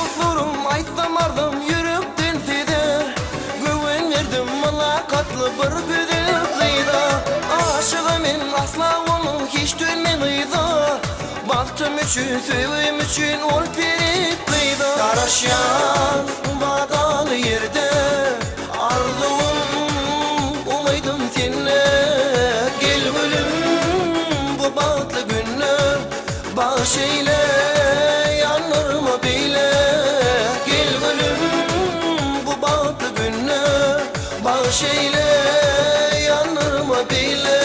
dostlarym, aýtsam arzym ýürekden size, Göwün berdim mylakatly bir gözel gyza. Aşyga men asla onuň hiç dönmen yza, Bagtym üçin, söýgim üçin ol peri gyza. Garaşýan wadaly ýerde arzuwym, umydym sende. Gel gülüm bu bagtly günde Bagyş eýle, ýandyrma beýle. Gel gülüm bu bagtly günde Bagyş eýle, ýandyrma beýle.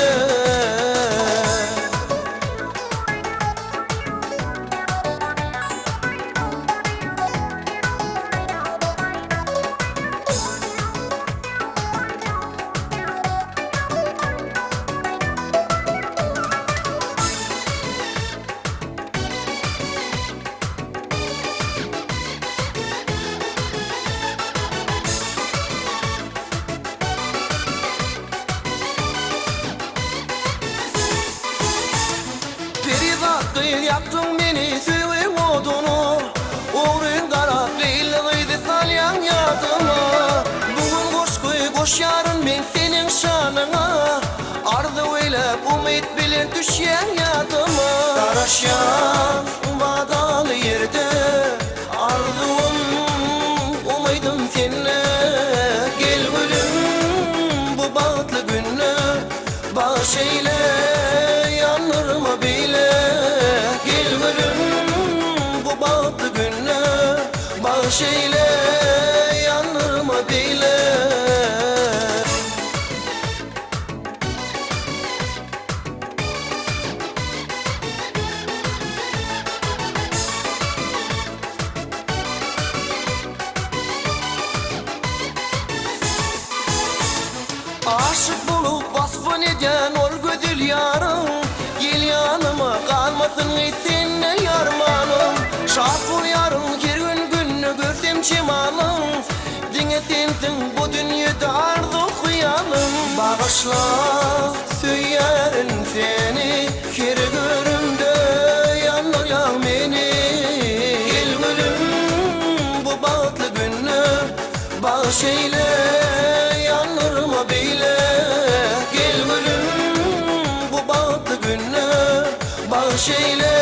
Perizat gyz ýakdyň meni söýgi oduna, Ogryn garap leýli gyzy salýaň ýadyma. Bu gün goşgy goşýaryn men seniň şanyňa, Arzuw eýläp umyt bilen düşýäň ýadyma. Garaşýan wadaly ýerde arzuwym, umydym sende. Gel gülüm bu bagtly günde bagyş eýle, ýandyrma beýle. Gel gülüm bu bagtly günde bagyş eýle, ýandyrma beýle. Aşyk bolup waspyn edýän ol gözel ýaryň, Gel ýanyma, galmasyn sende ýarmanym. Şat bolýaryn her gün günde görsem jemalyň, Diňe sensiň bu dünýede arzuw-hyýalym. Bagyşla, söýýärin seni, her görümde ýandyrýaň meni. Gel gülüm, bu bagtly günde bagyş eýle, ýandyrma beýle. Gel gülüm, bu bagtly günde bagyş eýle.